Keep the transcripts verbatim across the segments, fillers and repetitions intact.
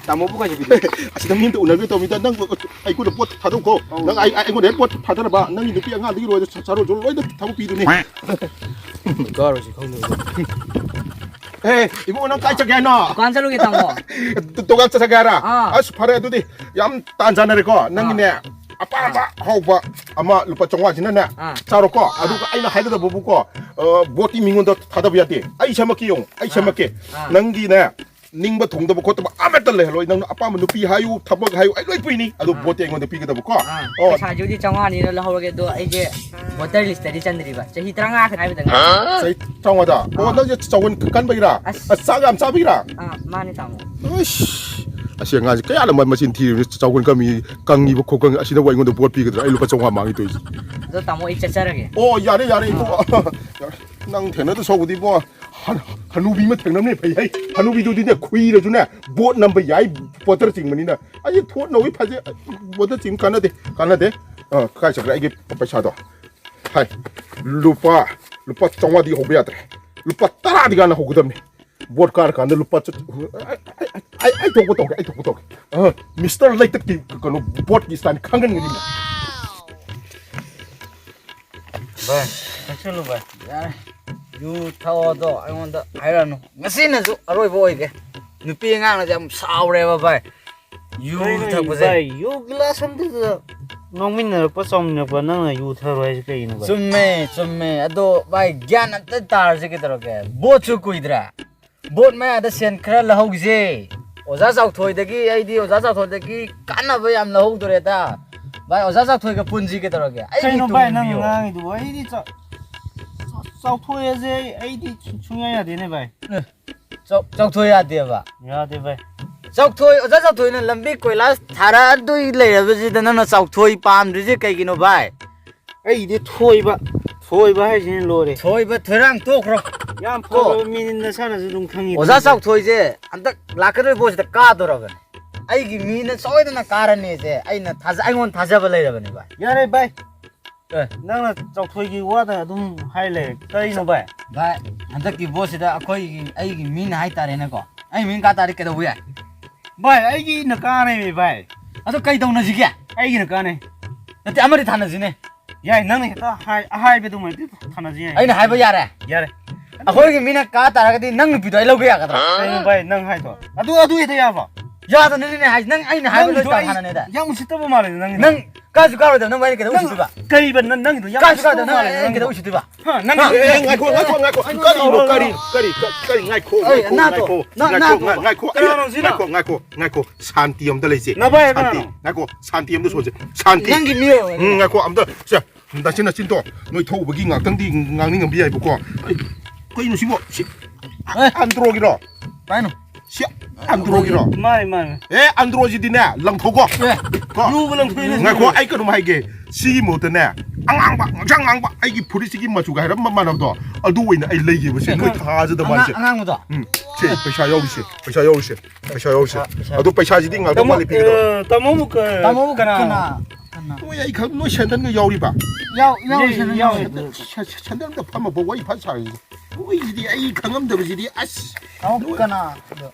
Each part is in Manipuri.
ꯇꯥꯃꯣꯕꯨ ꯀꯩꯁꯨ ꯄꯤꯗꯦ꯫ ꯑꯁꯤꯗ ꯃꯤ ꯑꯝꯇ ꯎꯅꯒꯦ ꯇꯧꯕꯅꯤꯗ꯫ ꯅꯪ ꯑꯩꯉꯣꯟꯗ ꯄꯣꯠ ꯊꯥꯗꯧꯀꯣ꯫ ꯑꯧ꯫ ꯅꯪ ꯑꯩ, ꯑꯩꯉꯣꯟꯗ ꯍꯦꯛ ꯄꯣꯠ ꯊꯥꯗꯔꯕ, ꯅꯪꯒꯤ ꯅꯨꯄꯤ ꯑꯉꯥꯡꯗꯒꯤ ꯂꯣꯏꯅ ꯁꯥꯔꯣꯁꯨ ꯂꯣꯏꯅ ꯊꯕꯛ ꯄꯤꯗꯨꯅꯤ꯫ ꯀꯥꯔꯣꯏꯁꯤ ꯈꯪꯗꯕꯗꯣ꯫ ꯑꯦ, ꯏꯕꯨꯡꯉꯣ, ꯅꯪ ꯀꯥꯏ ꯆꯠꯀꯦ ꯍꯥꯏꯅꯣ? ꯗꯨꯀꯥꯟ ꯆꯠꯂꯨꯒꯦ, ꯇꯥꯃꯣ꯫ ꯗꯨ-, ꯗꯨꯀꯥꯟ ꯆꯠꯀꯦ ꯍꯥꯏꯔ? ꯑꯥ꯫ ꯑꯁ, ꯐꯔꯦ ꯑꯗꯨꯗꯤ꯫ ꯌꯥꯝ ꯇꯥꯟ ꯆꯥꯟꯅꯔꯦꯀꯣ꯫ ꯅꯪꯒꯤꯅꯦ, ꯑꯥ꯫ ꯑꯄꯥꯝꯕ ꯑꯥ꯫ ꯍꯥꯎꯕ ꯑꯃ ꯂꯨꯄꯥ ꯆꯥꯝꯃꯉꯥꯁꯤꯅꯅꯦ, ꯑꯥ꯫ ꯆꯥꯔꯣꯀꯣ꯫ ꯑꯥ꯫ ꯑꯗꯨꯒ ꯑꯩꯅ ꯍꯥꯏꯒꯗꯕꯕꯨꯀꯣ, ꯑ, ꯕꯣꯠꯇꯤ ꯃꯤꯉꯣꯟꯗ ꯊꯥꯗꯕ ꯌꯥꯗꯦ꯫ ꯑꯩ ꯁꯦꯝꯃꯛꯀꯦ ꯌꯦꯡꯉꯨ, ꯑꯩ ꯑꯥ꯫ ꯁꯦꯝꯃꯛꯀꯦ꯫ ꯑꯥ꯫ ꯅꯪꯒꯤꯅꯦ, ꯅꯤꯡꯕ ꯊꯨꯡꯗꯕ ꯈꯣꯠꯇꯕ ꯑꯃꯠꯇ ꯂꯩꯍꯜꯂꯣꯏ꯫ ꯅꯪꯅ ꯑꯄꯥꯝꯕ ꯅꯨꯄꯤ ꯍꯥꯏꯌꯨ, ꯊꯕꯛ ꯍꯥꯏꯌꯨ, ꯑꯩ ꯂꯣꯏ ꯄꯨꯏꯅꯤ꯫ ꯑꯗꯨ ꯑꯥ꯫ ꯕꯣꯠꯇꯤ ꯑꯩꯉꯣꯟꯗ ꯄꯤꯒꯗꯕꯀꯣ꯫ ꯑꯥ꯫ ꯑꯣ꯫ ꯄꯩꯁꯥꯁꯤꯕꯨꯗꯤ ꯆꯥꯝꯃꯉꯥꯅꯤꯅ ꯂꯧꯍꯧꯔꯒꯦ, ꯑꯗꯣ ꯑꯩꯁꯦ ꯚꯣꯇꯔ ꯂꯤꯁꯇꯗꯤ ꯆꯟꯗ꯭ꯔꯤꯕ꯫ ꯆꯍꯤ ꯇꯔꯥꯃꯉꯥ ꯈꯛ ꯉꯥꯏꯕꯗ ꯉꯥꯏꯔꯤ꯫ ꯆꯍꯤ ꯇꯔꯥꯃꯉꯥꯗ? ꯑꯣ, ꯑꯥ꯫ ꯅꯪꯁꯦ ꯆꯥꯎꯒꯟ ꯀꯟꯕꯒꯤꯔꯥ? ꯑꯁ꯫ ꯑꯁ, ꯆꯥꯛ ꯌꯥꯝ ꯆꯥꯕꯒꯤꯔꯥ? ꯑꯥ, ꯃꯥꯅꯦ, ꯇꯥꯃꯣ꯫ ꯑꯁ, ꯑꯁꯤ ꯑꯉꯥꯡꯁꯦ ꯀꯌꯥꯅ ꯃ-, ꯃꯆꯤꯟ ꯊꯤꯔꯤꯕꯅꯤ? ꯆꯥꯎꯒꯟ ꯀꯟꯕꯤ, ꯀꯪꯉꯤꯕ ꯈꯣꯠꯀꯪ ꯑꯁꯤꯅꯕꯨ ꯑꯩꯉꯣꯟꯗ ꯕꯣꯠ ꯄꯤꯒꯗ꯭ꯔꯥ? ꯑꯩ ꯂꯨꯄꯥ ꯆꯥꯝꯃꯉꯥ ꯃꯥꯡꯈꯤꯗꯣꯏꯁꯦ꯫ ꯑꯗꯣ ꯇꯥꯃꯣ, ꯑꯩ ꯆꯠꯆꯔꯒꯦ꯫ ꯑꯣ, ꯌꯥꯔꯦ, ꯌꯥꯔꯦ, ꯏꯕꯨꯡꯉꯣ꯫ ꯑꯥ꯫ ꯌꯥꯔꯦ꯫ ꯅꯪ ꯊꯦꯡꯅꯗꯧ ꯁꯔꯨꯛꯄꯨꯗꯤ, ꯏꯕꯨꯡꯉꯣ, ꯍ-, ꯍꯅꯨꯕꯤ ꯑꯃ ꯊꯦꯡꯅꯕꯅ ꯐꯩ ꯍꯩ꯫ ꯍꯅꯨꯕꯤꯗꯨꯗꯤꯅꯦ, ꯈꯨꯏꯔꯁꯨꯅꯦ, ꯕꯣꯠ ꯅꯝꯕ ꯌꯥꯏ, ꯕꯣꯇꯔ ꯆꯤꯡꯕꯅꯤꯅ꯫ ꯑꯩ ꯊꯣꯠ ꯅꯧꯏ ꯐꯖꯩ, ꯕꯣꯇꯔ ꯆꯤꯡ ꯀꯥꯟꯅꯗꯦ, ꯀꯥꯟꯅꯗꯦ꯫ ꯑ, ꯀꯥꯏ ꯆꯠꯈ꯭ꯔꯦ ꯑꯩꯒꯤ ꯄꯩꯁꯥꯗꯣ? ꯍꯥꯏ, ꯂꯨꯄꯥ, ꯂꯨꯄꯥ ꯆꯥꯝꯃꯉꯥꯗꯤ ꯍꯧꯕ ꯌꯥꯗ꯭ꯔꯦ꯫ ꯂꯨꯄꯥ ꯇꯔꯥꯗꯤ ꯀꯥꯟꯅ ꯍꯧꯒꯗꯕꯅꯤ꯫ ꯕꯣꯠ ꯀꯥꯔꯀꯥꯟꯗ ꯂꯨꯄꯥ ꯆꯠ-, ꯑꯩ, ꯑꯩ, ꯑꯩ, ꯑꯩ ꯊꯣꯛꯄ ꯇꯧꯒꯦ, ꯑꯩ ꯊꯣꯛꯄ ꯇꯧꯒꯦ꯫ ꯑ, ꯃꯤꯁꯇꯔ ꯂꯩꯇꯠꯀꯤ ꯀꯩꯅꯣ, ꯕꯣꯠꯀꯤ ꯁ꯭ꯇꯥꯏꯜ ꯈꯪꯍꯟꯒꯅꯤ꯫ ꯚꯥꯏ, ꯊꯛꯆꯜꯂꯨ ꯚꯥꯏ꯫ ꯌꯥꯔꯦ꯫ ꯌꯨ ꯊꯛꯑꯣꯗꯣ ꯑꯩꯉꯣꯟꯗ ꯍꯥꯏꯔꯛꯑꯅꯨ꯫ ꯉꯁꯤꯅꯁꯨ ꯑꯔꯣꯏꯕ ꯑꯣꯏꯒꯦ꯫ ꯅꯨꯄꯤ ꯑꯉꯥꯡꯅꯁꯨ ꯌꯥꯝ ꯁꯥꯎꯔꯦꯕ ꯚꯥꯏ꯫ ꯌꯨ ꯀꯩꯅꯣ ꯊꯛꯄꯁꯦ꯫ ꯚꯥꯏ, ꯌꯨ ꯒꯤꯂꯥꯁ ꯑꯝꯇꯗ ꯉꯥꯎꯃꯤꯟꯅꯔꯛꯄ ꯆꯥꯎꯃꯤꯟꯅꯔꯛꯄ ꯅꯪꯅ ꯌꯨ ꯊꯛꯑꯔꯣꯏ ꯍꯥꯏꯁꯦ ꯀꯩꯒꯤꯅꯣ ꯚꯥꯏ? ꯆꯨꯝꯃꯦ, ꯆꯨꯝꯃꯦ꯫ ꯑꯗꯣ ꯚꯥꯏ, ꯒ꯭ꯌꯥꯟ ꯑꯝꯇ ꯇꯥꯔꯁꯦ ꯀꯩꯗꯧꯔꯒꯦ? ꯕꯣꯠꯁꯨ ꯀꯨꯏꯗ꯭ꯔꯦ꯫ ꯕꯣꯠ ꯃꯌꯥꯗ ꯁꯦꯟ ꯈꯔ ꯂꯧꯍꯧꯁꯦ꯫ ꯑꯣꯖꯥ ꯆꯥꯎꯊꯣꯏꯗꯒꯤ, ꯑꯩꯗꯤ ꯑꯣꯖꯥ ꯆꯥꯎꯊꯣꯏꯗꯒꯤ ꯀꯥꯟꯅꯕ ꯌꯥꯝ ꯂꯧꯍꯧꯗꯣꯔꯦꯗ꯫ ꯚꯥꯏ, ꯑꯣꯖꯥ ꯆꯥꯎꯊꯣꯏꯒ ꯄꯨꯟꯁꯤ ꯀꯩꯗꯧꯔꯒꯦ? ꯑꯩꯒꯤ ꯀꯩꯅꯣ ꯇꯨꯡ ꯚꯥꯏ, ꯅꯪ ꯏꯟꯕꯤꯌꯣ꯫ ꯉꯥꯡꯉꯤꯗꯨꯕꯨ? ꯑꯩꯗꯤ ꯆꯥꯎ-, ꯆꯥꯎ-, ꯆꯥꯎꯊꯣꯏ ꯑꯁꯦ ꯑꯩ, ꯑꯩꯗꯤ ꯁꯨꯡꯌꯥ ꯌꯥꯗꯦꯅꯦ ꯚꯥꯏ꯫ ꯑꯦ, ꯆꯥꯎ-, ꯆꯥꯎꯊꯣꯏ ꯌꯥꯗꯦꯕ? ꯌꯥꯗꯦ ꯚꯥꯏ꯫ ꯆꯥꯎꯊꯣꯏ, ꯑꯣꯖꯥ ꯆꯥꯎꯊꯣꯏꯅ ꯂꯝꯕꯤ ꯀꯣꯏꯂꯥꯁ ꯊꯥꯔꯛꯑꯗꯣꯏ ꯂꯩꯔꯕꯁꯤꯗ ꯅꯪꯅ ꯆꯥꯎꯊꯣꯏ ꯄꯥꯝꯗ꯭ꯔꯤꯁꯦ ꯀꯩꯒꯤꯅꯣ ꯚꯥꯏ? ꯑꯩꯗꯤ ꯊꯣꯏꯕ, ꯊꯣꯏꯕ ꯍꯥꯏꯁꯤꯅ ꯂꯣꯏꯔꯦ꯫ ꯊꯣꯏꯕ ꯊꯣꯏꯔꯥꯡ ꯇꯣꯛꯈ꯭ꯔꯣ꯫ ꯌꯥꯝ ꯀꯣ꯫ ꯐꯕ ꯃꯤꯅꯤ, ꯅꯁꯥꯅꯁꯨ ꯑꯗꯨꯝ ꯈꯪꯉꯤ ꯑꯣꯖꯥ ꯑꯗꯨꯝ꯫ ꯆꯥꯎꯊꯣꯏꯁꯦ ꯍꯟꯗꯛ ꯂꯥꯛꯀꯗꯧꯔꯤꯕ ꯕꯣꯠꯁꯤꯗ ꯀꯥꯗꯣꯔꯕꯅꯤ꯫ ꯑꯩꯒꯤ ꯃꯤꯅ ꯁꯣꯏꯗꯅ ꯀꯥꯔꯅꯤꯁꯦ ꯑꯩꯅ ꯊꯥꯖ-, ꯑꯩꯉꯣꯟꯗ ꯊꯥꯖꯕ ꯂꯩꯔꯕꯅꯦ ꯚꯥꯏ꯫ ꯌꯥꯔꯦ ꯚꯥꯏ꯫ ꯑꯦ꯫ ꯅꯪꯅ ꯆꯥꯎꯊꯣꯏꯒꯤ ꯋꯥꯗ ꯑꯗꯨꯝ ꯍꯥꯏ ꯂꯩꯔꯦ꯫ ꯀꯔꯤꯅꯣ ꯚꯥꯏ? ꯚꯥꯏ, ꯍꯟꯗꯛꯀꯤ ꯕꯣꯠꯁꯤꯗ ꯑꯩꯈꯣꯏꯒꯤ, ꯑꯩꯒꯤ ꯃꯤꯅ ꯍꯥꯏꯇꯥꯔꯦꯅꯦꯀꯣ, ꯑꯩ ꯃꯤꯅ ꯀꯥ ꯇꯥꯔꯗꯤ ꯀꯩꯗꯧꯕ ꯌꯥꯏ? ꯚꯥꯏ, ꯑꯩꯒꯤꯅ ꯀꯥꯟꯅꯩꯃꯤ ꯚꯥꯏ꯫ ꯑꯗꯣ ꯀꯩ ꯇꯧꯅꯁꯤꯒꯦ? ꯑꯩꯒꯤꯅ ꯀꯥꯟꯅꯩ꯫ ꯅꯠꯇꯦ, ꯑꯃꯗꯤ ꯊꯥꯅꯁꯤꯅꯦ꯫ ꯌꯥꯏ, ꯅꯪꯅ ꯍꯦꯛꯇ ꯍꯥꯏ-, ꯑꯍꯥꯏꯕꯗꯨꯃꯗꯤ ꯊꯥꯅꯁꯤ ꯌꯥꯏ꯫ ꯑꯩꯅ ꯍꯥꯏꯕ ꯌꯥꯔꯦ? ꯌꯥꯔꯦ꯫ ꯑꯩꯈꯣꯏꯒꯤ ꯃꯤꯅ ꯀꯥ ꯇꯥꯔꯒꯗꯤ ꯅꯪ ꯅꯨꯄꯤꯗꯣ ꯑꯩ ꯂꯧꯒꯦ ꯌꯥꯒꯗ꯭ꯔꯣ? ꯀꯩꯅꯣ ꯚꯥꯏ, ꯅꯪ ꯍꯥꯏꯗꯣ? ꯑꯗꯨ, ꯑꯗꯨ ꯍꯦꯛꯇ ꯌꯥꯕ꯭ꯔꯣ? ꯌꯥꯗꯅꯤꯅꯦ ꯍꯥꯏꯁꯦ, ꯅꯪ ꯑꯩꯅ ꯍꯥꯏꯕ ꯂꯣꯏ ꯅꯪꯒꯤꯗꯣ ꯑꯩ ꯊꯥꯅꯅꯦꯗ꯫ ꯌꯥꯝ ꯎꯁꯤꯠꯇꯕ ꯃꯥꯜꯂꯦ ꯅꯪꯒꯤꯗꯣ꯫ ꯅꯪ ꯀꯥꯁꯨ ꯀꯥꯔꯣꯏꯗꯕ ꯅꯪ ꯑꯩꯅ ꯀꯩꯗꯧ ꯅꯪ ꯎꯁꯤꯠꯇꯣꯏꯕ? ꯀꯔꯤꯕ ꯅꯪ, ꯅꯪꯒꯤꯗꯣ ꯌꯥꯝ ꯀꯥꯁꯨ ꯎꯁꯤꯠꯇꯕ ꯀꯥꯔꯣꯏꯗꯕ ꯃꯥꯜꯂꯦ ꯅꯪ ꯑꯩꯅ ꯅꯪꯒꯤꯗꯣ꯫ ꯀꯩꯗꯧ ꯎꯁꯤꯠꯇꯣꯏꯕ? ꯍꯥ, ꯅꯪ ꯑꯦ, ꯑꯦ, ꯉꯥꯏꯈꯣ, ꯉꯥꯏꯈꯣ, ꯉꯥꯏꯈꯣ꯫ ꯀꯔꯤꯅꯣ? ꯀꯔꯤ? ꯀꯔꯤ? ꯉꯥꯏꯈꯣ, ꯑꯩ, ꯉꯥꯏꯈꯣ, ꯅꯥꯇꯣ, ꯉꯥꯏꯈꯣ, ꯅꯥ-, ꯉꯥꯏꯈꯣ, ꯅꯥꯇꯣ, ꯉꯥꯏꯈꯣ, ꯀꯅꯥꯅꯣ ꯁꯤꯅ? ꯉꯥꯏꯈꯣ, ꯉꯥꯏꯈꯣ, ꯉꯥꯏꯈꯣ, ꯁꯥꯟꯇꯤ ꯑꯝꯇ ꯂꯩꯁꯦ꯫ ꯅꯚꯥꯏ ꯁꯥꯟꯇꯤ, ꯀꯅꯥꯅꯣ? ꯉꯥꯏꯈꯣ, ꯁꯥꯟꯇꯤ ꯑꯝꯇ ꯁꯣꯟꯁꯦ꯫ ꯁꯥꯟꯇꯤ꯫ ꯅꯪꯒꯤ ꯃꯤ ꯑꯣꯏꯔꯝꯒꯅꯤ꯫ ꯎꯝ, ꯉꯥꯏꯈꯣ, ꯑꯝꯇ, ꯁꯦ, ꯅꯆꯤꯟ ꯅꯆꯤꯟꯗꯣ ꯅꯣꯏ ꯊꯧꯕꯒꯤ ꯉꯥꯛꯇꯪꯗꯤ ꯉꯥꯡꯅꯤꯡꯉꯝꯕ ꯌꯥꯏꯕꯀꯣ꯫ ꯑꯩ, ꯀꯩꯅꯣ ꯁꯤꯕꯣ? ꯁꯤ, ꯑꯦ꯫ ꯑꯟꯗ꯭ꯔꯣꯒꯤꯔꯣ? ꯀꯩꯅꯣ? ꯁꯤ ꯑꯟꯗ꯭ꯔꯣꯒꯤꯔꯣ? ꯃꯥꯅꯦ, ꯃꯥꯅꯦ꯫ ꯑꯦ, ꯑꯟꯗ꯭ꯔꯣꯁꯤꯗꯤꯅꯦ, ꯂꯪꯊꯣꯛꯀꯣ꯫ ꯑꯦ, ꯀꯣ? ꯌꯨꯕ ꯂꯪꯊꯣꯛꯏꯅꯦ ꯉꯥꯏꯈꯣ, ꯁꯤꯗꯤ꯫ ꯑꯩ ꯀꯩꯅꯣꯝ ꯍꯥꯏꯒꯦ꯫ ꯁꯤꯒꯤ ꯃꯍꯨꯠꯇꯅꯦ, ꯑꯉꯥꯡꯕ, ꯉꯛꯁꯪ ꯉꯥꯡꯕ, ꯑꯩꯒꯤ ꯐꯨꯔꯤꯠꯁꯤꯒꯤ ꯃꯆꯨꯒ ꯍꯥꯏꯔꯞ ꯃꯥꯟꯅꯕꯗꯣ, ꯑꯗꯨ ꯑꯣꯏꯅ ꯑꯩ ꯂꯩꯒꯦꯕ꯫ ꯁꯤ ꯅꯣꯏ ꯑꯉꯥꯡ-, ꯊꯥꯖꯗꯕ ꯑꯉꯥꯡ-, ꯍꯥꯏꯁꯦ꯫ ꯑꯉꯥꯡꯕꯗꯣ? ꯎꯝ, ꯁꯦ, ꯄꯩꯁꯥ ꯌꯥꯎꯔꯤꯁꯦ, ꯄꯩꯁꯥ ꯌꯥꯎꯔꯤꯁꯦ, ꯄꯩꯁꯥ ꯌꯥꯎꯔꯤꯁꯦ꯫ ꯑꯥ, ꯄꯩꯁꯥ꯫ ꯑꯗꯣ ꯄꯩꯁꯥꯁꯤꯗꯤ ꯉꯥꯛꯇꯪ ꯇꯥꯃꯣ, ꯋꯥꯠꯂꯤ ꯄꯤꯒꯗꯕ꯫ ꯑ, ꯇꯥꯃꯣꯕꯨ ꯀ-, ꯇꯥꯃꯣꯕꯨ ꯀꯅꯥ? ꯀꯅꯥ? ꯀꯅꯥ? ꯅꯣꯏ ꯑꯩ ꯈꯪ-, ꯅꯣꯏ ꯁꯦꯟꯗꯟꯒ ꯌꯥꯎꯔꯤꯕ? ꯌꯥꯎ-, ꯌꯥꯎꯔꯤ, ꯌꯦ, ꯁꯦꯟꯗꯟ ꯌꯥꯎꯔꯤ꯫ ꯌꯥꯎꯔꯤ꯫ ꯁꯦ-, ꯁꯦ-, ꯁꯦꯟꯗꯟꯗ ꯐꯝꯃꯕ ꯋꯥꯔꯤ ꯐꯖ ꯁꯥꯔꯤꯁꯦ꯫ ꯅꯣꯏꯁꯤꯗꯤ ꯑꯩ ꯈꯪꯉꯝꯗꯕꯁꯤꯗꯤ, ꯑꯁ꯫ ꯇꯥꯃꯣ ꯅꯣꯏ ꯀꯅꯥ?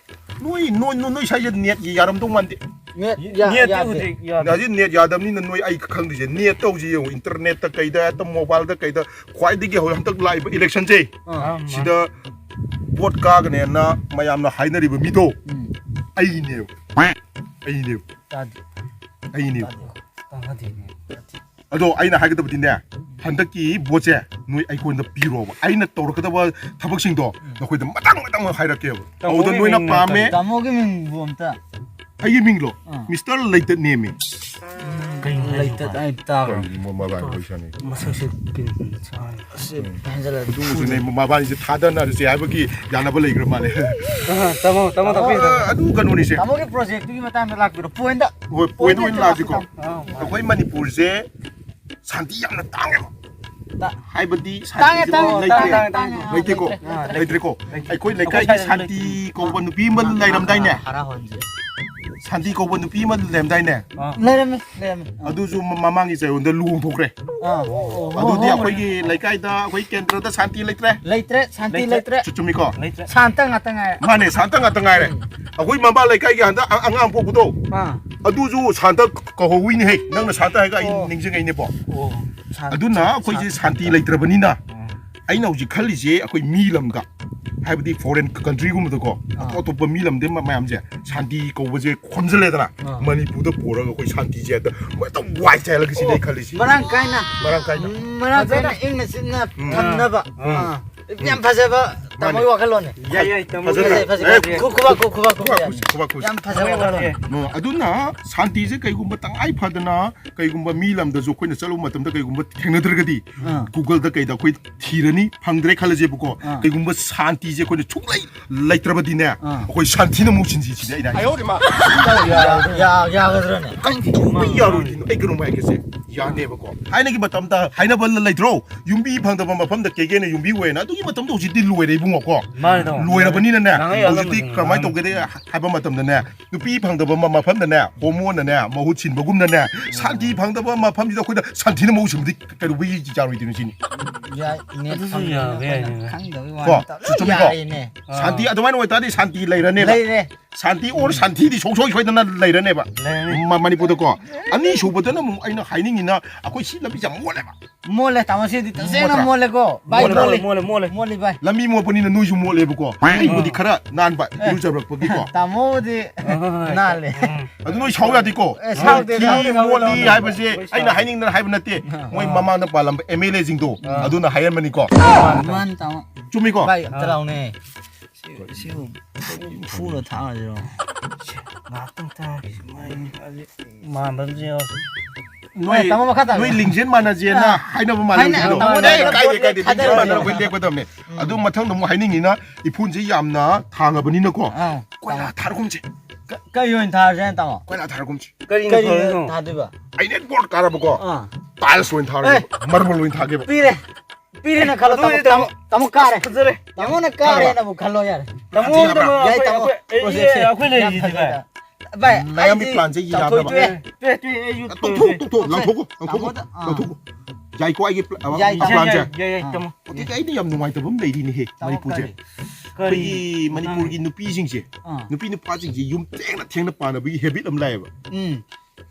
ꯅꯣꯏ, ꯅꯣꯏ, ꯅꯣꯏ, ꯅꯣꯏ ꯁ꯭ꯋꯥꯏꯁꯦ ꯅꯦꯠ ꯌꯥꯔꯝꯗꯧ ꯃꯥꯟꯗꯦ꯫ ꯅꯦꯠ ꯌꯥ-, ꯅꯦꯠꯇꯤ ꯌꯥꯗꯦ꯫ ꯍꯧꯖꯤꯛ ꯌꯥꯗꯦ꯫ ꯍꯧꯖꯤꯛ ꯅꯦꯠ ꯌꯥꯗꯕꯅꯤꯅ ꯅꯣꯏ ꯑꯩ ꯈꯪꯗ꯭ꯔꯤꯁꯦ꯫ ꯅꯦꯠꯇ ꯍꯧꯖꯤꯛ ꯌꯦꯡꯉꯨ, ꯏꯟꯇꯔꯅꯦꯠꯇ ꯀꯩꯗ, ꯍꯦꯛꯇ ꯃꯣꯕꯥꯏꯜꯗ ꯀꯩꯗ, ꯈ꯭ꯋꯥꯏꯗꯒꯤ ꯍꯧꯖꯤꯛ ꯍꯟꯗꯛ ꯂꯥꯛꯏꯕ ꯏꯂꯦꯛꯁꯟꯁꯦ, ꯑꯥ, ꯁꯤꯗ ꯚꯣꯠ ꯀꯥꯒꯅꯦꯅ ꯃꯌꯥꯝꯅ ꯍꯥꯏꯅꯔꯤꯕ ꯃꯤꯗꯣ ꯎꯝ꯫ ꯑꯩꯅꯦꯕ꯫ ꯑꯩꯅꯦꯕ꯫ ꯇꯥꯗꯦ꯫ ꯑꯩꯅꯦꯕ꯫ ꯇꯥꯗꯦ꯫ ꯇꯥꯗꯦ꯫ ꯑꯗꯣ ꯑꯩꯅ ꯍꯥꯏꯒꯗꯕꯗꯤꯅꯦ, ꯍꯟꯗꯛꯀꯤ ꯚꯣꯠꯁꯦ ꯅꯣꯏ ꯑꯩꯉꯣꯟꯗ ꯄꯤꯔꯣꯕ꯫ ꯑꯩꯅ ꯇꯧꯔꯛꯀꯗꯕ ꯊꯕꯛꯁꯤꯡꯗꯣ ꯎꯝ꯫ ꯅꯈꯣꯏꯗ ꯃꯊꯪ ꯃꯊꯪ ꯍꯥꯏꯔꯛꯀꯦꯕ꯫ ꯇꯥꯃꯣꯒꯤ ꯑꯗꯨꯗ ꯅꯣꯏꯅ ꯃꯤꯡ ꯄꯥꯝꯃꯦ꯫ ꯀꯔꯤ? ꯇꯥꯃꯣꯒꯤ ꯃꯤꯡꯕꯨ ꯑꯝꯇ꯫ ꯑꯩꯒꯤ ꯃꯤꯡꯂꯣ? ꯑꯥ꯫ ꯃꯤꯁꯇꯔ ꯂꯩꯇꯠꯅꯦꯃꯤ꯫ ꯀꯩꯅꯣ ꯍꯥꯏꯁꯤꯕꯣ? ꯂꯩꯇꯠ ꯑꯩ ꯇꯥꯈ꯭ꯔꯦ꯫ ꯀꯔꯤꯅꯣ ꯃꯕꯥꯅꯤ ꯋꯥꯔꯤ ꯁꯥꯟꯅꯩ? ꯃꯁꯛꯁꯦ ꯄꯤꯡ ꯁꯥꯡꯉꯦ꯫ ꯑꯁ, ꯎꯝ꯫ ꯍꯦꯟꯖꯜꯂꯛꯑꯗꯤ ꯑꯗꯨꯁꯨꯅꯦ, ꯐꯨꯅꯤ꯫ ꯃꯕꯥꯅꯤꯁꯦ ꯊꯥꯗꯅꯔꯁꯦ ꯍꯥꯏꯕꯒꯤ ꯌꯥꯅꯕ ꯂꯩꯈ꯭ꯔ ꯃꯥꯜꯂꯦ꯫ ꯑꯥ, ꯇꯥꯃꯣ, ꯇꯥꯃꯣ, ꯇꯥꯛꯄꯤꯌꯨ, ꯇꯥꯃꯣ꯫ ꯑꯗꯨ ꯀꯩꯅꯣꯅꯤꯁꯦ꯫ ꯇꯥꯃꯣꯒꯤ ꯄ꯭ꯔꯣꯖꯦꯛꯇꯨꯒꯤ ꯃꯇꯥꯡꯗ ꯂꯥꯛꯄꯤꯔꯣ꯫ ꯄꯣꯏꯟꯗ ꯍꯣꯏ, ꯄꯣꯏꯟꯗ ꯄꯣꯏꯟꯗ ꯑꯣꯏꯅ ꯂꯥꯛꯑꯁꯤꯀꯣ꯫ ꯂꯥꯛꯁꯤꯀꯣ꯫ ꯑꯥ꯫ ꯑꯩꯈꯣꯏ ꯃꯅꯤꯄꯨꯔꯁꯦ ꯁꯥꯟꯇꯤ ꯌꯥꯝꯅ ꯇꯥꯡꯉꯦꯕ꯫ ꯇꯥ-, ꯍꯥꯏꯕꯗꯤ ꯇꯥꯡꯉꯦ, ꯁꯥꯟꯇꯤꯁꯦ ꯇꯥꯡꯉꯦ, ꯂꯩꯇꯦ꯫ ꯇꯥꯡꯉꯦ, ꯇꯥꯡꯉꯦ, ꯇꯥꯡꯉꯦ꯫ ꯂꯩꯇꯦꯀꯣ꯫ ꯑꯥ, ꯂꯩꯇ꯭ꯔꯦꯀꯣ꯫ ꯂꯩꯇ꯭ꯔꯦ꯫ ꯑꯩꯈꯣꯏ ꯑꯩꯈꯣꯏ ꯂꯩꯀꯥꯏꯒꯤ ꯁ꯭ꯋꯥꯏꯗ ꯁꯥꯟꯇꯤ ꯂꯩꯇ꯭ꯔꯦ꯫ ꯀꯧꯕ ꯅꯨꯄꯤ ꯑꯃ ꯂꯩꯔꯝꯗꯥꯏꯅꯦ? ꯍꯔꯥ ꯍꯣꯟꯁꯦ꯫ ꯁꯥꯟꯇꯤ ꯀꯧꯕ ꯅꯨꯄꯤ ꯑꯃ ꯂꯩꯔꯝꯗꯥꯏꯅꯦ? ꯑꯥ꯫ ꯂꯩꯔꯝꯃꯤ, ꯂꯩꯔꯝꯃꯤ꯫ ꯑꯗꯨꯁꯨ ꯃ-, ꯃꯃꯥꯡꯒꯤ ꯆꯌꯣꯜꯗ ꯂꯨꯍꯣꯡꯊꯣꯛꯈ꯭ꯔꯦ꯫ ꯑꯥ꯫ ꯑꯣ, ꯑꯗꯨꯗꯤ ꯍꯣꯏ, ꯍꯣꯏ꯫ ꯑꯩꯈꯣꯏꯒꯤ ꯂꯩꯀꯥꯏꯗ, ꯑꯩꯈꯣꯏ ꯀꯦꯟꯗ꯭ꯔꯗ ꯁꯥꯟꯇꯤ ꯂꯩꯇ꯭ꯔꯦ? ꯂꯩꯇ꯭ꯔꯦ, ꯁꯥꯟꯇꯤ ꯂꯩꯇ꯭ꯔꯦ꯫ ꯂꯩꯇ꯭ꯔꯦ꯫ ꯆꯨ-, ꯆꯨꯝꯃꯤꯀꯣ? ꯂꯩꯇ꯭ꯔꯦ꯫ ꯁꯥꯟꯇ ꯉꯥꯛꯇ ꯉꯥꯏꯔꯦ꯫ ꯃꯥꯅꯦ, ꯁꯥꯟꯇ ꯉꯥꯛꯇ ꯉꯥꯏꯔꯦ꯫ ꯑꯩꯈꯣꯏ ꯃꯃꯥ ꯂꯩꯀꯥꯏꯒꯤ ꯍꯟꯗꯛ ꯑ-, ꯑꯉꯥꯡ ꯄꯣꯛꯄꯗꯣ, ꯑꯥ꯫ ꯑꯗꯨꯁꯨ ꯁꯥꯟꯇ ꯀꯧꯍꯧꯋꯤꯅꯦꯍꯦ꯫ ꯅꯪꯅ ꯁꯥꯟꯇ ꯍꯥꯏꯔꯒ ꯑꯩ ꯑꯣ꯫ ꯅꯤꯡꯁꯤꯡꯉꯛꯏꯅꯦꯕꯣ꯫ ꯑꯣ꯫ ꯁꯥꯟ-, ꯑꯗꯨꯅ ꯑꯩꯈꯣꯏꯁꯦ ꯁꯥꯟ-, ꯁꯥꯟꯇꯤ ꯂꯩꯇ꯭ꯔꯕꯅꯤꯅ, ꯑꯥ꯫ ꯑꯩꯅ ꯍꯧꯖꯤꯛ ꯈꯜꯂꯤꯁꯦ ꯑꯩꯈꯣꯏ ꯃꯤ ꯂꯝꯗ, ꯍꯥꯏꯕꯗꯤ foreign countryꯒꯨꯝꯕꯗꯀꯣ, ꯑꯥ꯫ ꯑꯇꯣꯞ ꯑꯇꯣꯞꯄ ꯃꯤ ꯂꯝꯗ ꯃ-, ꯃꯌꯥꯝꯁꯦ ꯁꯥꯟꯇꯤ ꯀꯧꯕꯁꯦ ꯈꯣꯝꯖꯤꯜꯂꯦꯗꯅ, ꯑꯥ꯫ ꯃꯅꯤꯄꯨꯔꯗ ꯄꯨꯔꯒ ꯑꯩꯈꯣꯏ ꯁꯥꯟꯇꯤꯁꯦ ꯍꯦꯛꯇ ꯍꯦꯛꯇ ꯋꯥꯏ ꯆꯥꯏꯍꯜꯂꯒ ꯁꯤꯅꯦ ꯑꯩ ꯈꯜꯂꯤꯁꯦ꯫ ꯃꯔꯥꯡ ꯀꯥꯏꯅ꯫ ꯃꯔꯥꯡ ꯀꯥꯏꯅ꯫ ꯎꯝ, ꯃꯔꯥꯡ ꯀꯥꯏꯅ ꯐꯖꯅ꯫ ꯏꯪꯅ ꯆꯤꯛꯅ ꯎꯝ꯫ ꯊꯝꯅꯕ꯫ ꯎꯝ꯫ ꯑꯥ꯫ ꯌꯥꯝ ꯐꯖꯕ ꯇꯥꯃꯣꯒꯤ ꯃꯥꯅꯦ꯫ ꯋꯥꯈꯜꯂꯣꯟꯅꯦ꯫ ꯌꯥꯏ, ꯌꯥꯏ, ꯇꯥꯃꯣ꯫ ꯐꯖꯅ꯫ ꯐꯖꯩ, ꯐꯖꯩ꯫ ꯑꯦ, ꯈꯨ-, ꯈꯨꯕꯥꯛ ꯈꯨ-, ꯈꯨꯕꯥꯛ ꯈꯨ-, ꯈꯨꯕꯥꯛ ꯌꯥꯏ꯫ ꯈꯨ-, ꯈꯨꯕꯥꯛ ꯈꯨ-꯫ ꯌꯥꯝ ꯐꯖꯕ ꯋꯥꯈꯜꯂꯣꯟ꯫ ꯎꯝ, ꯑꯗꯨꯅ ꯁꯥꯟꯇꯤꯁꯦ ꯀꯩꯒꯨꯝꯕ ꯇꯉꯥꯏ ꯐꯗꯅ ꯀꯩꯒꯨꯝꯕ ꯃꯤ ꯂꯝꯗꯁꯨ ꯑꯩꯈꯣꯏꯅ ꯆꯠꯂꯨꯕ ꯃꯇꯝꯗ ꯀꯩꯒꯨꯝꯕ ꯊꯦꯡꯅꯗ꯭ꯔꯒꯗꯤ ꯑꯥ꯫ Googleꯗ ꯀꯩꯗ ꯑꯩꯈꯣꯏ ꯊꯤꯔꯅꯤ, ꯐꯪꯗ꯭ꯔꯦ ꯈꯜꯂꯁꯦꯕꯀꯣ꯫ ꯑꯥ꯫ ꯀꯩꯒꯨꯝꯕ ꯁꯥꯟꯇꯤꯁꯦ ꯑꯩꯈꯣꯏꯅ ꯁꯨꯡꯂꯩ ꯂꯩꯇ꯭ꯔꯕꯗꯤꯅꯦ, ꯑꯥ꯫ ꯑꯩꯈꯣꯏ ꯁꯥꯟꯊꯤꯅ ꯃꯍꯨꯠ ꯁꯤꯟꯁꯤ ꯁꯤꯅꯦ ꯑꯩꯅ ꯍꯥꯏꯁꯦ꯫ ꯌꯥ-, ꯌꯥ-, ꯌꯥꯒꯗ꯭ꯔꯅꯦ? ꯀꯩꯗꯧꯕꯩ ꯌꯥꯔꯣꯏꯗꯣꯏꯅꯣ? ꯑꯩ ꯀꯩꯅꯣꯝ ꯍꯥꯏꯒꯦꯁꯦ, ꯌꯥꯅꯦꯕꯀꯣ꯫ ꯊꯥꯏꯅꯒꯤ ꯃꯇꯝꯗ ꯍꯥꯏꯅꯕ ꯂꯩꯇ꯭ꯔꯣ? ꯌꯨꯝꯕꯤ ꯐꯪꯗꯕ ꯃꯐꯝꯗ ꯀꯦꯒꯦꯅ ꯌꯨꯝꯕꯤ ꯑꯣꯏꯅ꯫ ꯑꯗꯨꯒꯤ ꯃꯇꯝꯗꯣ ꯍꯧꯖꯤꯛꯇꯤ ꯂꯣꯏꯔꯦ ꯏꯕꯨꯡꯉꯣꯀꯣ꯫ ꯃꯥꯅꯦ, ꯇꯥꯃꯣ꯫ ꯂꯣꯏꯔꯕꯅꯤꯅꯅꯦ, ꯅꯍꯥꯟꯉꯩ ꯍꯧꯖꯤꯛꯇꯤ ꯌꯥꯜꯂꯝꯕꯁꯤꯡꯗꯣ꯫ ꯀꯔꯝꯍꯥꯏꯅ ꯇꯧꯒꯦꯗ ꯍꯥꯏꯕ ꯃꯇꯝꯗꯅꯦ, ꯅꯨꯄꯤ ꯐꯪꯗꯕ ꯃ-, ꯃꯐꯝꯗꯅꯦ, ꯍꯣꯃꯣꯅꯅꯦ ꯃꯍꯨꯠ ꯁꯤꯟꯕꯒꯨꯝꯅꯅꯦ, ꯁꯥꯟꯇꯤ ꯐꯪꯗꯕ ꯃꯐꯝꯁꯤꯗ ꯑꯩꯈꯣꯏꯅ ꯁꯥꯟꯊꯤꯅ ꯃꯍꯨꯠ ꯁꯤꯟꯕꯗꯤ ꯀꯩꯗꯧꯕꯒꯤ ꯌꯥꯔꯣꯏꯗꯣꯏꯅꯣ ꯁꯤꯅꯤ? ꯌꯥꯏꯅꯦ, ꯑꯗꯨꯁꯨ ꯈꯪꯗꯕꯩ ꯌꯥꯕ ꯋꯥꯅꯤ, ꯌꯥꯏꯅꯦ꯫ ꯈꯪꯗꯕꯩ ꯀꯣ? ꯋꯥꯅꯤ꯫ ꯂꯣꯏ ꯆꯨꯝꯃꯤꯀꯣ? ꯌꯥꯏꯅꯦ꯫ ꯁꯥꯟꯇꯤ ꯑꯗꯨꯃꯥꯏꯅ ꯑꯣꯏꯇꯥꯔꯗꯤ ꯁꯥꯟꯇꯤ ꯂꯩꯔꯅꯦꯕ꯫ ꯂꯩꯔꯦ꯫ ꯁꯥꯟꯇꯤ ꯑꯣꯔ ꯁꯥꯟꯊꯤꯗꯤ ꯁꯨꯡꯁꯣꯏ ꯁꯣꯏꯗꯅ ꯂꯩꯔꯅꯦꯕ꯫ ꯂꯩꯔꯅꯤ꯫ ꯃ-, ꯃꯅꯤꯄꯨꯔꯗꯀꯣ꯫ ꯑꯅꯤꯁꯨꯕꯗꯅ ꯑꯃꯨꯛ ꯑꯩꯅ ꯍꯥꯏꯅꯤꯡꯉꯤꯅ ꯑꯩꯈꯣꯏ ꯁꯤ ꯂꯝꯕꯤꯁꯦ ꯌꯥꯝ ꯃꯣꯠꯂꯦꯕ꯫ ꯃꯣꯠꯂꯦ, ꯇꯥꯃꯣ, ꯁꯤꯗꯤ ꯇꯁꯦꯡꯅ ꯃꯣꯠꯇ꯭ꯔꯥ? ꯃꯣꯠꯂꯦꯀꯣ꯫ ꯚꯥꯏ, ꯃꯣꯠꯂꯦ, ꯃꯣꯠꯂꯦ꯫ ꯃꯣꯠꯂꯦ, ꯃꯣꯠꯂꯦ꯫ ꯃꯣꯠꯂꯤ, ꯚꯥꯏ꯫ ꯂꯝꯕꯤ ꯃꯣꯠꯄꯅꯤꯅ ꯅꯣꯏꯁꯨ ꯃꯣꯠꯂꯦꯕꯀꯣ꯫ ꯑꯩꯕꯨꯗꯤ ꯈꯔ ꯅꯥꯟꯕ, ꯑꯦ꯫ ꯏꯔꯨꯖꯔꯛꯄꯒꯤꯀꯣ꯫ ꯇꯥꯃꯣꯗꯤ ꯑ, ꯍꯣꯏ, ꯍꯣꯏ꯫ ꯅꯥꯜꯂꯦ꯫ ꯎꯝ꯫ ꯑꯗꯨ ꯅꯣꯏ ꯁꯥꯎ ꯌꯥꯗꯦꯀꯣ꯫ ꯑꯦ, ꯁꯥꯎꯗꯦ, ꯅꯣꯏ ꯊꯤ ꯁꯥꯎꯗꯦ, ꯁꯥꯎꯗꯦ, ꯃꯣꯠꯂꯤ ꯁꯥꯎꯗꯦ꯫ ꯍꯥꯏꯕꯁꯦ ꯑꯩꯅ ꯍꯥꯏꯅꯤꯡꯗꯅ ꯍꯥꯏꯕ ꯅꯠꯇꯦ꯫ ꯑ꯫ ꯃꯣꯏ ꯃꯃꯥꯡꯗ ꯄꯥꯜꯂꯝꯕ MLAꯁꯤꯡꯗꯣ, ꯑ꯫ ꯑꯗꯨꯅ ꯍꯥꯏꯍꯟꯕꯅꯤꯀꯣ꯫ ꯃꯥꯅꯤ, ꯇꯥꯃꯣ꯫ ꯆꯨꯝꯃꯤꯀꯣ? ꯚꯥꯏ, ꯑꯝꯇ ꯑ꯫ ꯂꯥꯎꯅꯦ꯫ ꯁꯤ, ꯁꯤꯕꯨ ꯐꯨꯔ ꯊꯥꯔꯁꯤꯔꯣ? ꯉꯥꯏꯍꯥꯛꯇꯪ ꯊꯥꯈꯤꯁꯤ, ꯃꯥꯏ ꯃꯥꯟꯕ ꯑꯃꯁꯨ ꯌꯥꯎꯔꯦ꯫ ꯅꯣꯏ, ꯇꯥꯃꯣ, ꯃꯈꯥ ꯇꯥꯕꯤꯌꯨ꯫ ꯅꯣꯏ ꯂꯤꯡꯖꯦꯜ ꯃꯥꯟꯅꯁꯦꯅ ꯑꯥ꯫ ꯍꯥꯏꯅꯕ ꯃꯥꯜꯂꯦ ꯍꯥꯏꯅ-, ꯍꯧꯖꯤꯛꯀꯤꯗꯣ꯫ ꯇꯥꯃꯣ, ꯑꯦ, ꯀꯥꯏꯗꯦ, ꯀꯥꯏꯗꯦ, ꯂꯤꯡꯖꯦꯜ ꯊꯥꯗꯔꯁꯦ꯫ ꯃꯥꯟꯅꯅ ꯑꯩꯈꯣꯏ ꯂꯦꯞꯀꯗꯕꯅꯦ꯫ ꯎꯝ꯫ ꯑꯗꯨ ꯃꯊꯪꯗ ꯑꯃꯨꯛ ꯍꯥꯏꯅꯤꯡꯉꯤꯅ, ꯏꯐꯨꯟꯁꯦ ꯌꯥꯝꯅ ꯊꯥꯡꯉꯕꯅꯤꯅꯀꯣ, ꯑꯥ, ꯀꯣꯏꯂꯥ ꯇꯥꯃꯣ꯫ ꯊꯥꯔꯒꯨꯝꯁꯦ꯫ ꯀ-, ꯀꯩ ꯑꯣꯏꯅ ꯊꯥꯔꯁꯦ ꯍꯥꯏꯅ, ꯇꯥꯃꯣ? ꯀꯣꯏꯂꯥ ꯊꯥꯔꯒꯨꯝꯁꯦ꯫ ꯀꯔꯤꯅ ꯀꯔꯤꯅ ꯐꯔꯤꯅꯣ? ꯊꯥꯗꯣꯏꯕ? ꯑꯩꯅ ꯕꯣꯜ ꯀꯥꯔꯕꯀꯣ, ꯑꯥ꯫ Tiles ꯑꯣꯏꯅ ꯊꯥꯔꯒꯦ, ꯑꯦ꯫ Marble ꯑꯣꯏꯅ ꯊꯥꯒꯦꯕ꯫ ꯄꯤꯔꯦ꯫ ꯄꯤꯔꯦꯅ ꯈꯜꯂꯣ, ꯇꯥꯃꯣ, ꯑꯗꯨꯗꯤ ꯇꯥꯃꯣ, ꯇꯥꯃꯣ ꯀꯥꯔꯦ꯫ ꯐꯖꯔꯦ꯫ ꯇꯥꯃꯣꯅ ꯀꯥꯔꯦꯅꯕꯨ ꯈꯜꯂꯣ ꯌꯥꯔꯦ꯫ ꯇꯥꯃꯣ, ꯌꯥꯕ꯭ꯔꯥ? ꯇꯥꯃꯣ, ꯌꯥꯏ, ꯑꯩꯈꯣꯏ, ꯇꯥꯃꯣ꯫ ꯑꯩꯈꯣꯏ, ꯑꯩ, Projectꯁꯦ ꯑꯩꯈꯣꯏ ꯌꯥꯝ ꯂꯩꯔꯤꯁꯤꯗꯤ ꯐꯖꯩ, ꯚꯥꯏ꯫ ꯇꯥꯃꯣ꯫ ꯚꯥꯏ, ꯃꯌꯥꯝꯒꯤ ꯑꯩꯗꯤ plan ꯁꯦ ꯇꯧꯊꯣꯛ ꯌꯥꯗ꯭ꯔꯕ? ꯇꯣꯛꯑꯦ꯫ ꯇꯣꯛꯑꯦ, ꯇꯣꯛꯑꯦ, ꯑꯩꯁꯨ ꯇꯣꯛꯊꯣꯛ, ꯇꯣꯛꯑꯦ꯫ ꯇꯣꯛꯊꯣꯛ, ꯇꯣꯛꯊꯣꯛ, ꯇꯥꯃꯣꯗ, ꯑꯥ꯫ ꯂꯧꯊꯣꯛꯈꯣ, ꯂꯧꯊꯣꯛꯈꯣ꯫ ꯌꯥꯏꯀꯣ ꯑꯩꯒꯤ plan, ꯑ, ꯌꯥꯏ, ꯌꯥꯏ, plan ꯁꯦ? ꯌꯥꯏ, ꯌꯥꯏ, ꯌꯥꯏ, ꯑꯥ꯫ ꯇꯥꯃꯣ꯫ ꯑꯗꯨꯗꯤ ꯑꯩꯅ ꯌꯥꯝ ꯅꯨꯡꯉꯥꯏꯇꯕ ꯑꯃ ꯂꯩꯔꯤꯅꯦꯍꯦ, ꯇꯥꯃꯣ, ꯃꯅꯤꯄꯨꯔꯁꯦ꯫ ꯀꯔꯤ? ꯀꯔꯤ? ꯑꯩꯈꯣꯏꯒꯤ ꯃꯅꯤꯄꯨꯔꯒꯤ ꯅꯨꯄꯤꯁꯤꯡꯁꯦ, ꯑꯥ꯫ ꯅꯨꯄꯤ ꯅꯨꯄꯥꯁꯤꯡꯁꯦ ꯌꯨꯝ ꯊꯦꯡꯅ ꯊꯦꯡꯅ ꯄꯥꯟꯅꯕꯒꯤ habit ꯑꯃ ꯂꯥꯛꯑꯦꯕ꯫ ꯎꯝ꯫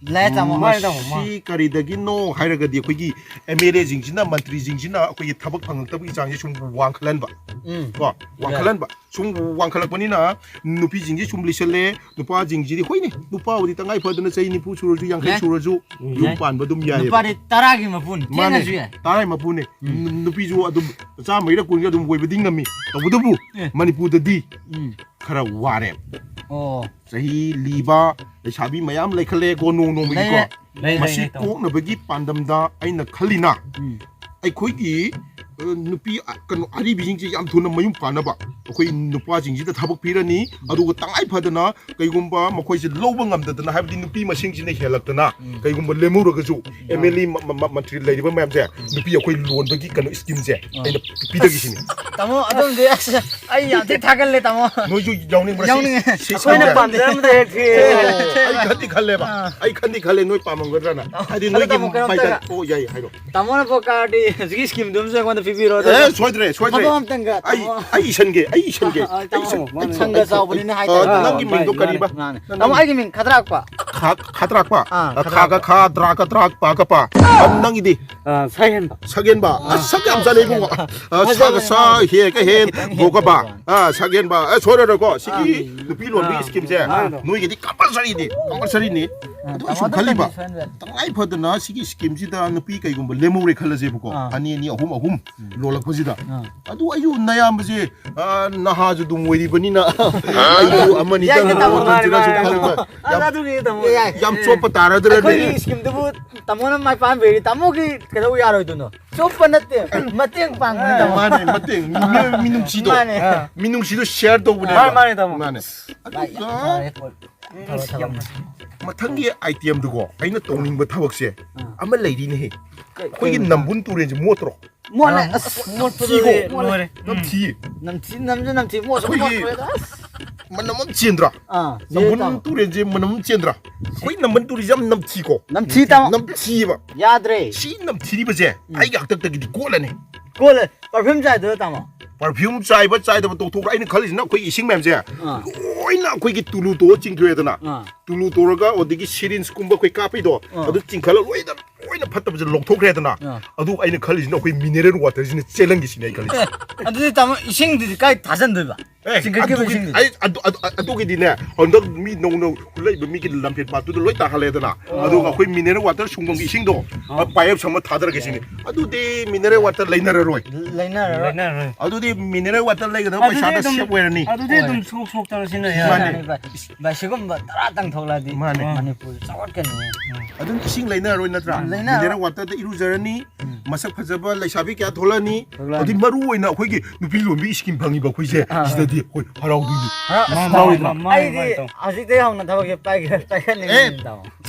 ꯂꯥꯛꯑꯦ, ꯇꯥꯃꯣ꯫ ꯃꯁꯤ ꯀꯔꯤꯗꯒꯤꯅꯣ ꯍꯥꯏꯔꯒꯗꯤ ꯑꯩꯈꯣꯏꯒꯤ M L A ꯁꯤꯡꯁꯤꯅ, ꯃꯟꯇ꯭ꯔꯤꯁꯤꯡꯁꯤꯅ ꯑꯩꯈꯣꯏꯒꯤ ꯊꯕꯛ ꯐꯪꯉꯛꯇꯕꯒꯤ ꯆꯥꯡꯁꯦ ꯁꯨꯝ ꯋꯥꯡꯈꯠꯍꯟꯕ꯫ ꯎꯝ꯫ ꯀꯣ? ꯌꯥꯏ꯫ ꯋꯥꯡꯈꯠꯍꯟꯕ꯫ ꯁꯨꯝ ꯋꯥꯡꯈꯠꯂꯛꯄꯅꯤꯅ ꯅꯨꯄꯤꯁꯤꯡꯁꯤ ꯁꯨꯝ ꯂꯤꯁꯜꯂꯦ, ꯅꯨꯄꯥꯁꯤꯡꯁꯤꯗꯤ ꯍꯣꯏꯅꯦ, ꯅꯨꯄꯥꯕꯨꯗꯤ ꯇꯉꯥꯏ ꯐꯗꯅ ꯆꯍꯤ ꯅꯤꯐꯨ ꯁꯨꯔꯁꯨ, ꯌꯥꯡꯈꯩ ꯌꯥꯏ꯫ ꯁꯨꯔꯁꯨ ꯎꯝ꯫ ꯌꯨꯝ ꯌꯥꯏ꯫ ꯄꯥꯟꯕ ꯑꯗꯨꯝ ꯌꯥꯏꯌꯦꯕ꯫ ꯅꯨꯄꯥꯗꯤ ꯇꯔꯥꯒꯤ ꯃꯄꯨꯅꯤ, ꯃꯥꯅꯦ, ꯊꯦꯡꯅꯁꯨ ꯌꯥꯏ꯫ ꯇꯔꯥꯒꯤ ꯃꯄꯨꯅꯦ꯫ ꯎꯝ꯫ ꯅꯨ-, ꯅꯨꯄꯤꯁꯨ ꯑꯗꯨꯝ ꯆꯥꯝꯃꯩꯔ ꯀꯨꯟꯒ ꯑꯗꯨꯝ ꯑꯣꯏꯕꯗꯤ ꯉꯝꯃꯤ꯫ ꯇꯧꯕꯇꯕꯨ ꯑꯦ꯫ ꯃꯅꯤꯄꯨꯔꯗꯗꯤ ꯎꯝ꯫ ꯈꯔ ꯋꯥꯔꯦ꯫ ꯑꯣ꯫ ꯆꯍꯤ ꯂꯤꯕ ꯂꯩꯁꯥꯕꯤ ꯃꯌꯥꯝ ꯂꯩꯈꯠꯂꯦꯀꯣ, ꯅꯣꯡ ꯅꯣꯡꯃꯒꯤꯀꯣ꯫ ꯂꯩꯔꯦ, ꯂꯩꯔꯦ, ꯃꯁꯤ ꯂꯩꯔꯦ, ꯇꯥꯃꯣ꯫ ꯀꯣꯛꯅꯕꯒꯤ ꯄꯥꯟꯗꯝꯗ ꯑꯩꯅ ꯈꯜꯂꯤꯅ, ꯎꯝ꯫ ꯑꯩꯈꯣꯏꯒꯤ, ꯑ, ꯅꯨꯄꯤ, ꯑ, ꯀꯩꯅꯣ, ꯑꯔꯤꯕꯤꯁꯤꯡꯁꯦ ꯌꯥꯝ ꯊꯨꯅ ꯃꯌꯨꯝ ꯄꯥꯟꯅꯕ ꯑꯩꯈꯣꯏ ꯅꯨꯄꯥꯁꯤꯡꯁꯤꯗ ꯊꯕꯛ ꯄꯤꯔꯅꯤ, ꯑꯗꯨꯒ ꯇꯉꯥꯏ ꯐꯗꯅ ꯀꯩꯒꯨꯝꯕ ꯃꯈꯣꯏꯁꯦ ꯂꯧꯕ ꯉꯝꯗꯗꯅ, ꯍꯥꯏꯕꯗꯤ ꯅꯨꯄꯤ ꯃꯁꯤꯡꯁꯤꯅ ꯍꯦꯜꯂꯛꯇꯅ, ꯎꯝ꯫ ꯀꯩꯒꯨꯝꯕ ꯂꯦꯝꯍꯧꯔꯒꯁꯨ, ꯎꯝ꯫ M L A ꯃ-, ꯃ-, ꯃ-, ꯃꯟꯇ꯭ꯔꯤ ꯂꯩꯔꯤꯕ ꯃꯌꯥꯝꯁꯦ, ꯎꯝ꯫ ꯅꯨꯄꯤ ꯑꯩꯈꯣꯏ ꯂꯣꯟꯕꯒꯤ ꯀꯩꯅꯣ scheme ꯁꯦ ꯑꯥ꯫ ꯑꯩꯅ ꯄꯤꯊꯒꯦ ꯁꯤꯅꯤ꯫ ꯇꯥꯃꯣ, ꯑꯗꯣꯝꯗꯤ ꯑꯁ, ꯑꯩ ꯌꯥꯝ ꯊꯤ ꯊꯥꯒꯠꯂꯦ, ꯇꯥꯃꯣ꯫ ꯅꯣꯏꯁꯨ ꯌꯥꯎꯅꯤꯡꯕ꯭ꯔꯥ? ꯌꯥꯎꯅꯤꯡꯉꯦ꯫ ꯁꯤ, ꯁꯤ ꯑꯩꯈꯣꯏꯅ scheme ꯁꯦ? ꯄꯥꯝꯖꯔꯝꯕꯗ ꯍꯦꯛ ꯊꯤ꯫ ꯑꯣ, ꯑꯩ ꯈꯟꯗꯤ ꯈꯜꯂꯦꯕ꯫ ꯑꯥ꯫ ꯑꯩ ꯈꯟꯗꯤ ꯈꯜꯂꯦ, ꯅꯣꯏ ꯄꯥꯝꯃꯝꯒꯗ꯭ꯔꯅ꯫ ꯑꯥ꯫ ꯍꯥꯏꯗꯤ ꯑꯗꯣ ꯅꯣꯏꯒꯤ ꯇꯥꯃꯣ, ꯀꯩꯅꯣꯝꯇꯒ ꯃꯥꯏꯀꯩ-, ꯑꯣ, ꯌꯥꯏ, ꯍꯥꯏꯔꯣ꯫ ꯇꯥꯃꯣꯅ ꯚꯣꯠ ꯀꯥꯔꯗꯤ ꯍꯧꯖꯤꯛꯀꯤ scheme ꯗꯨꯝꯁꯨ ꯑꯩꯉꯣꯟꯗ ꯄꯤꯕꯤꯔꯣ, ꯑꯗꯨꯒ ꯑꯦ, ꯁꯣꯏꯗ꯭ꯔꯦ, ꯁꯣꯏꯗ꯭ꯔꯦ꯫ ꯊꯕꯛ ꯑꯝꯇꯪꯒ, ꯑꯩ, ꯇꯥꯃꯣ꯫ ꯑꯩ ꯏꯁꯟꯒꯦ, ꯑꯩ ꯏꯁꯟꯒꯦ꯫ ꯑꯥ, ꯑꯥ, ꯇꯥꯃꯣ, ꯑꯩ ꯏꯁꯟ-, ꯃꯥꯅꯦ, ꯑꯩ ꯁꯪꯒ ꯏꯁꯟ-, ꯆꯥꯎꯕꯅꯤꯅ ꯑ, ꯍꯥꯏꯇꯥꯔꯦ꯫ ꯅꯪꯒꯤ ꯑꯥ, ꯃꯤꯡꯗꯣ ꯃꯥꯅꯦ, ꯀꯔꯤꯕ? ꯃꯥꯅꯦ꯫ ꯅꯪ ꯇꯥꯃꯣ, ꯃꯤꯡ ꯑꯩꯒꯤ ꯃꯤꯡ ꯈꯗ꯭ꯔꯥꯛꯄ꯫ ꯈꯥ-, ꯈꯥꯗ꯭ꯔꯥꯛꯄ? ꯑꯥ, ꯑ, ꯈꯥꯒ ꯈꯥꯗ꯭ꯔꯥꯛꯄ꯫ ꯈꯥ, ꯗ꯭ꯔꯥꯀ ꯗ꯭ꯔꯥꯛ, ꯄꯥꯒ ꯄꯥ꯫ ꯑꯥ, ꯁꯛꯍꯦꯟꯕ꯫ ꯑ, ꯁꯛ ꯌꯥꯝ ꯆꯥꯅꯩ ꯏꯕꯨꯡꯉꯣ꯫ ꯑ, ꯁꯥꯒ ꯁꯥ, ꯍꯦꯒ ꯍꯦꯟ, ꯕꯣꯒ ꯕꯥ꯫ ꯑ, ꯁꯛꯍꯦꯟꯕ꯫ ꯑ, ꯁꯣꯏꯔꯔꯣꯏꯀꯣ꯫ ꯁꯤꯒꯤ ꯑꯥ꯫ ꯅꯨꯄꯤ ꯂꯣꯟꯕꯒꯤ ꯑꯥ꯫ Scheme ꯁꯦ ꯑꯥ꯫ ꯅꯣꯏꯒꯤꯗꯤ compulsory ꯅꯤ, compulsory ꯅꯤ꯫ ꯑꯥ, ꯑꯗꯨ ꯑꯩ ꯁꯨꯝ ꯇꯥꯃꯣ, ꯑꯗꯨ ꯈꯜꯂꯤꯕ, ꯀꯟꯗꯤꯁꯟꯗ꯫ ꯇꯉꯥꯏ ꯐꯗꯅ ꯁꯤꯒꯤ scheme ꯁꯤꯗ ꯅꯨꯄꯤ ꯀꯩꯒꯨꯝꯕ ꯂꯦꯝꯍꯧꯔꯦ ꯈꯜꯂꯁꯦꯕꯀꯣ꯫ ꯑꯥ꯫ ꯑꯅꯤ, ꯑꯅꯤ, ꯑꯍꯨꯝ, ꯑꯍꯨꯝ ꯎꯝ꯫ ꯂꯣꯜꯂꯛꯄꯁꯤꯗ꯫ ꯑꯥ꯫ ꯑꯗꯨ ꯑꯩꯁꯨ ꯅꯌꯥꯝꯕꯁꯦ, ꯑ, ꯅꯍꯥꯁꯨ ꯑꯗꯨꯝ ꯑꯣꯏꯔꯤꯕꯅꯤꯅ ꯑꯩꯁꯨ ꯑꯃꯅꯤꯗ ꯌꯥꯏꯅꯦ, ꯇꯥꯃꯣ, ꯃꯥꯅꯦ, ꯂꯣꯟꯁꯤꯔꯁꯨ ꯃꯥꯅꯦ, ꯈꯟꯕ꯫ ꯃꯥꯅꯦ꯫ ꯌꯥꯝ, ꯑꯗꯨꯒꯤ ꯇꯥꯃꯣ꯫ ꯌꯥꯏ, ꯌꯥꯝ ꯆꯣꯞꯄ ꯇꯥꯔꯗ꯭ꯔꯅꯦ꯫ ꯑꯩꯈꯣꯏꯒꯤ scheme ꯗꯨꯕꯨ ꯇꯥꯃꯣꯅ ꯃꯥꯏ ꯄꯥꯟꯕꯤꯔꯤ, ꯇꯥꯃꯣꯒꯤ ꯀꯩꯗꯧ ꯌꯥꯔꯣꯏꯗꯣꯏꯅꯣ? ꯆꯣꯞꯄ ꯅꯠꯇꯦ, ꯃꯇꯦꯡ ꯄꯥꯡꯕꯅꯤ, ꯇꯥꯃꯣ꯫ ꯃꯥꯅꯦ, ꯃꯇꯦꯡ꯫ ꯃꯤꯑꯣꯏꯕ ꯃꯤꯅꯨꯡꯁꯤꯗꯣ꯫ ꯃꯥꯅꯦ꯫ ꯃꯤꯅꯨꯡꯁꯤꯗꯣ share ꯇꯧꯕꯅꯦꯕ꯫ ꯃꯥꯅꯦ, ꯃꯥꯅꯦ, ꯇꯥꯃꯣ꯫ ꯃꯥꯅꯦ꯫ ꯚꯥꯏ, ꯑꯗꯨꯒ ꯌꯥꯝ ꯐꯔꯦ, ꯄꯣꯠ꯫ ꯎꯝ, ꯊꯕꯛ, ꯊꯕꯛ꯫ ꯃꯊꯪꯒꯤ item ꯗꯨꯀꯣ, ꯑꯩꯅ ꯇꯧꯅꯤꯡꯕ ꯊꯕꯛꯁꯦ ꯑꯥ꯫ ꯑꯃ ꯂꯩꯔꯤꯅꯦꯍꯦ꯫ ꯀꯩ-, ꯑꯩꯈꯣꯏꯒꯤ ꯀꯩ-, ꯅꯝꯕꯨꯜ ꯇꯨꯔꯦꯟꯁꯦ ꯃꯣꯠꯇ꯭ꯔꯣ? ꯃꯣꯠꯂꯦ꯫ ꯑꯥ, ꯑꯁ, ꯃꯣꯠꯄꯗꯨꯗꯤ ꯁꯤꯀꯣ꯫ ꯂꯣꯏꯔꯦ꯫ ꯅꯝꯊꯤ꯫ ꯅꯝꯊꯤ, ꯅꯝꯁꯨ ꯅꯝꯊꯤ, ꯃꯣꯠꯁꯨ ꯑꯩꯈꯣꯏꯒꯤ ꯃꯣꯠꯈ꯭ꯔꯦꯗ꯫ ꯑꯁ꯫ ꯃꯅꯝ ꯑꯃ ꯆꯦꯟꯗ꯭ꯔꯥ? ꯑꯥ, ꯆꯦꯜꯂꯦ ꯅꯝꯕꯨꯜ ꯇꯥꯃꯣ꯫ ꯇꯨꯔꯦꯟꯁꯦ ꯃꯅꯝ ꯑꯃ ꯆꯦꯟꯗ꯭ꯔꯥ? ꯑꯩꯈꯣꯏ ꯅꯝꯕꯨꯜ ꯇꯨꯔꯦꯟꯁꯦ ꯌꯥꯝ ꯅꯝꯊꯤꯀꯣ? ꯅꯝꯊꯤ ꯇꯥꯃꯣ꯫ ꯅꯝꯊꯤꯕ꯫ ꯌꯥꯗ꯭ꯔꯦ꯫ ꯁꯤ ꯅꯝꯊꯤꯔꯤꯕꯁꯦ ꯎꯝ꯫ ꯑꯩꯒꯤ ꯍꯥꯛꯇꯛꯇꯒꯤꯗꯤ ꯀꯣꯠꯂꯅꯤ꯫ ꯀꯣꯠꯂꯦ꯫ Perfume ꯆꯥꯏꯗꯣꯏꯔꯣ ꯇꯥꯃꯣ? Perfume ꯆꯥꯏꯕ ꯆꯥꯏꯗꯕ ꯇꯣꯛꯊꯣꯛꯈ꯭ꯔꯣ꯫ ꯑꯩꯅ ꯈꯜꯂꯤꯁꯤꯅ ꯑꯩꯈꯣꯏ ꯏꯁꯤꯡ ꯃꯌꯥꯝꯁꯦ ꯑꯥ꯫ ꯂꯣꯏꯅ ꯑꯩꯈꯣꯏꯒꯤ ꯇꯨꯂꯨ ꯇꯣ ꯆꯤꯡꯊꯣꯛꯑꯦꯗꯅ꯫ ꯑꯥ꯫ ꯇꯨꯂꯨ ꯇꯣꯔꯒ ꯑꯗꯒꯤ syringe ꯀꯨꯝꯕ ꯑꯩꯈꯣꯏ ꯀꯥꯞꯄꯩꯗꯣ ꯑꯥ꯫ ꯑꯗꯨ ꯆꯤꯡꯈꯠꯂ ꯂꯣꯏꯅ ꯂꯣꯏꯅ ꯐꯠꯇꯕꯁꯦ ꯂꯧꯊꯣꯛꯈ꯭ꯔꯦꯗꯅ꯫ ꯑꯥ꯫ ꯑꯗꯨ ꯑꯩꯅ ꯈꯜꯂꯤꯁꯤꯅ ꯑꯩꯈꯣꯏ mineral water ꯁꯤꯅ ꯆꯦꯜꯍꯟꯒꯦ ꯁꯤꯅꯤ ꯑꯩ ꯈꯜꯂꯤꯁꯦ꯫ ꯑꯦ, ꯑꯗꯨꯗꯤ ꯇꯥꯃꯣ ꯏꯁꯤꯡꯗꯨꯗꯤ ꯀꯥꯏ ꯊꯥꯖꯟꯗꯣꯏꯕ? ꯑꯦ, ꯆꯤꯡꯈꯠꯈꯤꯕ ꯑꯗꯨꯒꯤ, ꯏꯁꯤꯡꯗꯨꯗꯤ? ꯑꯩ, ꯑꯗꯨ, ꯑꯗꯨ, ꯑꯗꯨꯒꯤꯗꯤꯅꯦ, ꯍꯟꯗꯛ ꯃꯤ ꯅꯧꯅ ꯍꯨꯠꯂꯛꯏꯕ ꯃꯤꯒꯤ ꯂꯝꯐꯦꯜ ꯄꯥꯠꯇꯨꯗ ꯂꯣꯏ ꯇꯥꯍꯜꯂꯦꯗꯅ꯫ ꯑꯣ꯫ ꯑꯗꯨꯒ ꯑꯩꯈꯣꯏ mineral water ꯁꯨꯡꯐꯝꯒꯤ ꯏꯁꯤꯡꯗꯣ, ꯑꯥ꯫ Pipe ꯁꯝꯃ ꯊꯥꯗꯔꯒꯦ ꯁꯤꯅꯤ꯫ ꯑꯗꯨꯗꯤ mineral water ꯂꯩꯅꯔꯔꯣꯏ꯫ ꯂꯩꯅꯔꯔꯣꯏ꯫ ꯂꯩꯅꯔꯔꯣꯏ꯫ ꯑꯗꯨꯗꯤ mineral water ꯂꯩꯒꯗꯕ ꯑꯗꯨꯗꯤ ꯄꯩꯁꯥꯗ ꯑꯗꯨꯝ, save ꯑꯣꯏꯔꯅꯤ꯫ ꯑꯗꯨꯗꯤ ꯍꯣꯏ꯫ ꯑꯗꯨꯝ ꯁꯣꯛ ꯁꯣꯛꯇꯅ ꯁꯤꯖꯤꯟꯅ ꯌꯥꯔꯦ꯫ ꯃꯥꯅꯦ꯫ ꯃꯥꯅꯦ, ꯚꯥꯏ꯫ ꯚꯥꯏ, ꯁꯤꯒꯨꯝꯕ ꯇꯔꯥꯇꯪ ꯊꯣꯛꯂꯛꯑꯗꯤ ꯃꯥꯅꯦ꯫ ꯃꯅꯤꯄꯨꯔ ꯆꯥꯎꯈꯠꯀꯅꯤ꯫ ꯎꯝ꯫ ꯑꯗꯨꯝ ꯏꯁꯤꯡ ꯂꯩꯅꯔꯔꯣꯏ ꯅꯠꯇ꯭ꯔꯥ? ꯂꯩꯅꯔꯔꯣꯏ꯫ Mineral waterꯗ ꯏꯔꯨꯖꯔꯅꯤ, ꯎꯝ꯫ ꯃꯁꯛ ꯐꯖꯕ ꯂꯩꯁꯥꯕꯤ ꯀꯌꯥ ꯊꯣꯛꯂꯛꯑꯅꯤ꯫ ꯊꯣꯛꯂꯛꯑꯅꯤ꯫ ꯑꯗꯨꯗꯤ ꯃꯔꯨ ꯑꯣꯏꯅ ꯑꯩꯈꯣꯏꯒꯤ ꯅꯨꯄꯤ ꯂꯣꯟꯕꯤ scheme ꯐꯪꯉꯤꯕ ꯑꯩꯈꯣꯏꯁꯦ, ꯑꯥ꯫ ꯁꯤꯗꯗꯤ ꯑꯩꯈꯣꯏ ꯍꯔꯥꯎꯗꯣꯏꯅꯤ꯫ ꯍꯔꯥꯎ-, ꯑꯁ, ꯃꯥ-, ꯃꯥ-, ꯍꯔꯥꯎꯏꯗ꯭ꯔꯥ? ꯃꯥ-, ꯃꯥ-, ꯑꯩꯗꯤ ꯃꯥ-, ꯇꯧ-, ꯍꯧꯖꯤꯛꯇꯩ ꯍꯧꯅ ꯊꯕꯛꯁꯦ ꯄꯥꯏꯈꯠ-, ꯄꯥꯏꯈꯠꯅꯤꯡꯉꯤ ꯑꯦ, ꯇꯥꯃꯣ꯫